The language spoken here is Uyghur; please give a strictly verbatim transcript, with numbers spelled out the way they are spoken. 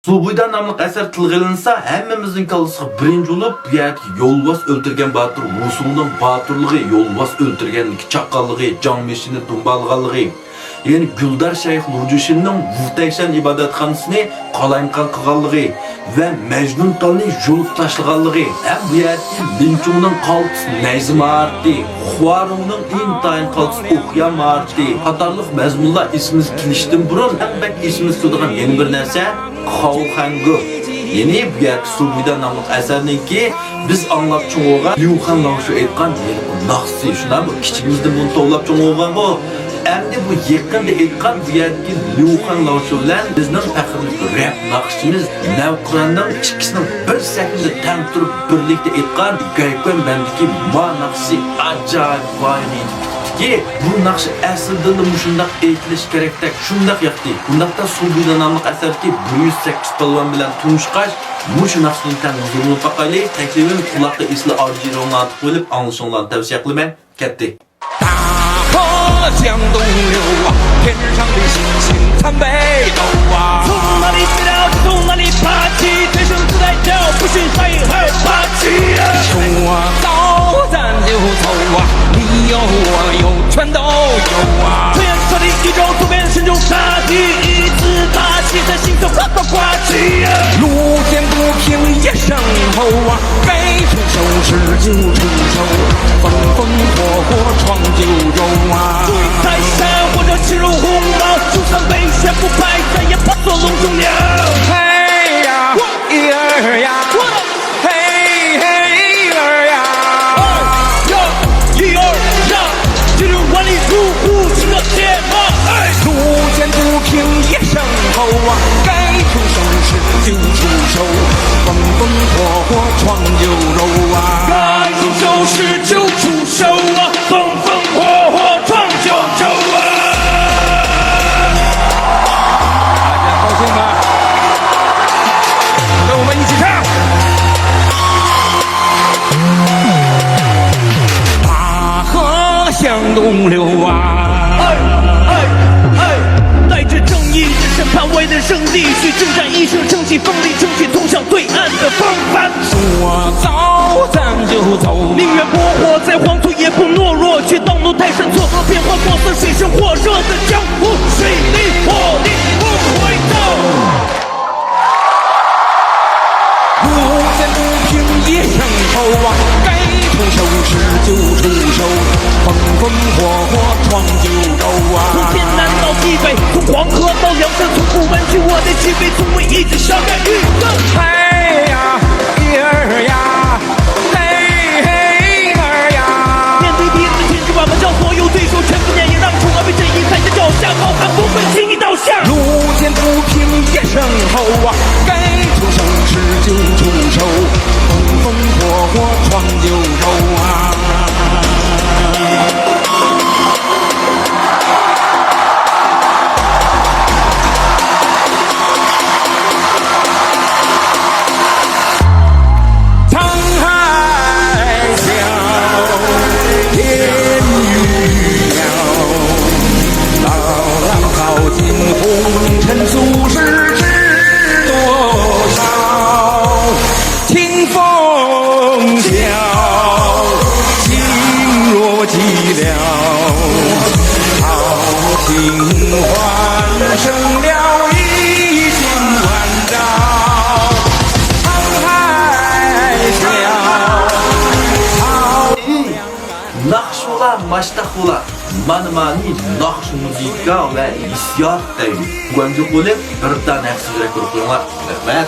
سۇبۇيدا ناملىق ئەسەر تىلغا ئېلىنسا، ھەممىمىزنىڭ كاللىسىغا بىرىنچى بولۇپ بۇ يەردىكى يولۋاس ئۆلتۈرگەن باتۇر ۋۇسۇڭنىڭ باتۇرلۇقى، يولۋاس ئۆلتۈرگەندىكى چاققانلىقى، جاڭ مىشىنى دۇمبالىغانلىقى، يەنى گۈلدار شەيخ لۇرجۇشىننىڭ ۋۇتەيشەن ئىبادەتخانىسىنى قالايمىقان قىلغانلىقى ۋە مەجنۇنتالنى يۇلۇپ تاشلىغانلىقى ھەم بۇ يەردىكى لىنچۇڭنىڭ قالتىس نەيزە ماھارىتى، خۇارۇڭنىڭ ئىنتايىن قالتىس ئوقيا ماھارىتى قاتارلىق مەزمۇنلار ئېسىمىزگە كېلىشتىن بۇرۇن، ئەڭ بەك ئېسىمىزگە كېلىدىغان يەنە بىر نەرسە خاۋخەنگۇ. يەنى بۇ يەردىكى سۇبۇيدا ناملىق ئەسەرنىڭكى بىز ئاڭلاپ چوڭ بولغان ليۇخەن لاۋشۇ ئېيتقان ھېلىقى ناخشىسى، شۇنداقمۇ؟ كىچىكىمىزدىن بۇنى توۋلاپ چوڭ بولغانغۇ. ئەمدى بۇ يېقىندا ئېيتقان بۇ يەردىكى ليۇخەن لاۋشۇ بىلەن بىزنىڭ پەخىرلىك رەپ ناخشىچىمىز نەۋقۇراننىڭ ئىككىسىنىڭ بىر سەھنىدە تەڭ تۇرۇپ بىرلىكتە ئېيتقان گەيكۈەن بەندىكى ما ناخشىسى ئاجايىپ ۋايىنى يېتىپ كېتىپتىكى، بۇ ناخشا ئەسلىدىنلا مۇشۇنداق ئېيتىلىشى كېرەكتەك، شۇنداق ياقتى. بۇنداقتا سۇبۇيدا ناملىق ئەسەردىكى بىر يۈز سەككىز پالۋان بىلەن تونۇشقاچ، مۇشۇ ناخشىدىن تەڭ ھۇزۇرلىنىپ باقايلى. تەكلىپىم قۇلاققا ئېسىلى ئارجىرونى ئارتىق بولۇپ ئاڭلىشىڭلارنى تەۋسىيە قىلىمەن. كەتتى. 大河向东流啊，天上的星星参北斗啊。从哪里来，从哪里爬起，天生自带跳，不许谁害怕。说走咱就走啊，你有我有全都有啊。穿越这里宇宙，走遍神州大地，一字排开，在心头呱呱呱起。路见不平一声吼啊， 该出手时就出手，风风火火闯九州啊。追泰山或者势如鸿毛，就算危险不败，咱也不做笼中鸟。嘿呀，一二呀，嘿嘿二呀。二呀，一二呀，这种万里如虎，行个天马。哎，路见不平一声吼啊，该出手时就出手，风风火火闯九州啊。该出手时就出手啊，风风火火闯九州啊。大家高兴吗？跟我们一起唱。 大河向东流啊。哎，哎，哎，带着正义的审判，为了胜利去征战，一身正气，风里正气，通向对岸的风帆。说走咱就走，宁愿扑火在黄土，也不懦弱，去到怒泰山，错过变幻，过色水深火热的江湖，水里火里不回头。 路见不平一声吼啊，该出手时就出手，风风火火闯九州啊。从天南到地北，从黄河到梁山，从古门去我的西北，从我一直想干预。哎呀，一二呀，嘿嘿二呀。面对敌人的千军万马，将所有对手全部碾压，让虫儿被震移，在这脚下高喊不跪，心一刀。 路见不平一声吼啊，该出手时就出手，风风火火闯九州啊。 沧海笑，烟雨遥，朗朗淘尽红尘俗世知多少。清风笑，星落寂寥，豪情欢声了一尽晚照。 ناخشىۋالا، ماشتاخۋالا، مانا مانى ناخشا مۇزىكا ۋە ھېسسىيات دەيمىز. گۇەنجۇ قولى بىر دانە ھەقسىز يۈرەك بېرىپ قويۇڭلار. رەھمەت.